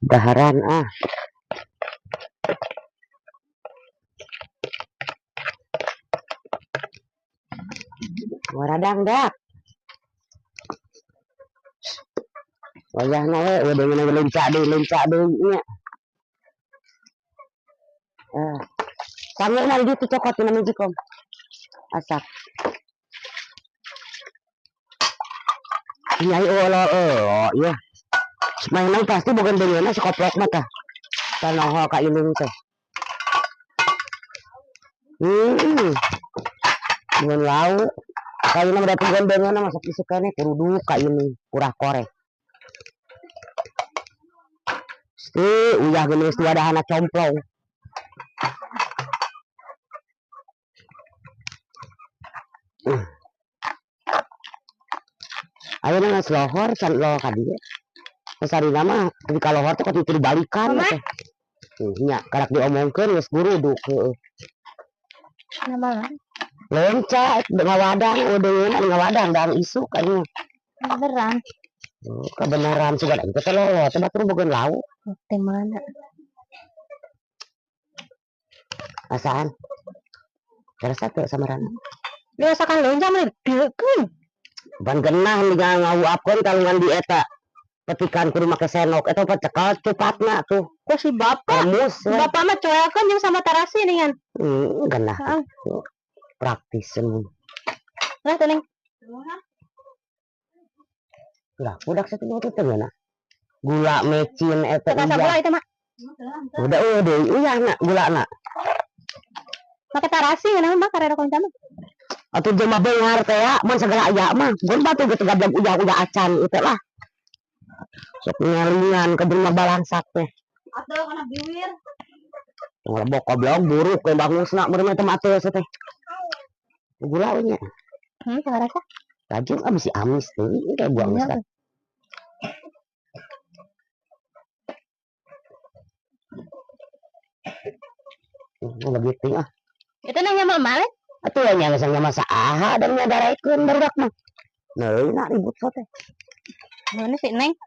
Daharan ah. Waradang dak. Wayahna we udah leunca deui nya. Ah. Sanggeuna di ditu cokot dina magicom. Asak. Nyai olo olo ya. Mainan pasti bukan beungeuna si koplok mah tah. Tanoho ka indung teh. Bukan lau. Kayaknya udah bukan beungeuna masuk isuk keneh kuruduk ka ini kurah korek. Uyah geuning geus wadahana complong. Ayeuna geus lohor can lohor ka dieu. Sarina mah ketika lohor teh kudu dibalikan teh. Nya karak diomongkeun geus guruduk heueuh. Nama Lenca ngawadang udeungeun ngawadang dang isuk anu. Beneran. Oh, kebenaran sugan aing teh lohor teh batur boga lauk. Teh mana? Asaan? Kerasa teu samarana? Lu asakan leunca mah deukeun. Ban genah nih ngawuapkeun kalungan di eta. Petikan kudu make senok eta pecekal cepatna tuh. Kok si bapak? Lemus, we. Bapak mah coelkeun jeung sama tarasi ningan. Genah. Heeh. Praktis semua. Lah teh Neng. Lah, budak satu itu teh geuna. Gula mecin eta Teu uyah. Gula itu mah. Udah eueuh deui uyahna gulana. Make tarasi geuna mah karena konca mah. Atuh jelema beunghar teh ya, mun segala aya mah, mun batu geus gablek uyah-uyah acan itu lah. Sok ngalingan ke jelema balangsak teh. Atuh kana biwir. Ngelebok goblok buruk ke bangusna meureun eta mah atuh teh. Gula we nya. Karasa. Rajin ah bisi amis teuing kayak buang Iya. geus. Lebih teuing ah. Itu nanya mah male. Atuh nya geus nya masa aha dan nyadaraikeun barudak mah. Neuy na ribut so teh. Mana sih Neng?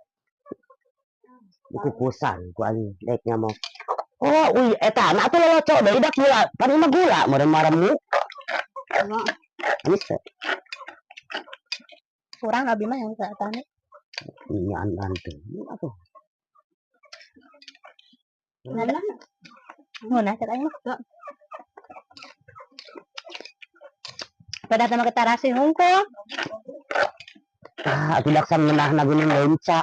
Kukusan ku aing dek nya mau. Oh, uy eta na atuh loloco deui dak gula. Pan ieu mah gula meureun maremu. Amis teh. Kurang abi mah yang tani. Nya an teh atuh. Nada. Ngunah cek aing mah. Pada sama ketarasi hungkul. Ah, atuh dak sangeunahna geuning leunca.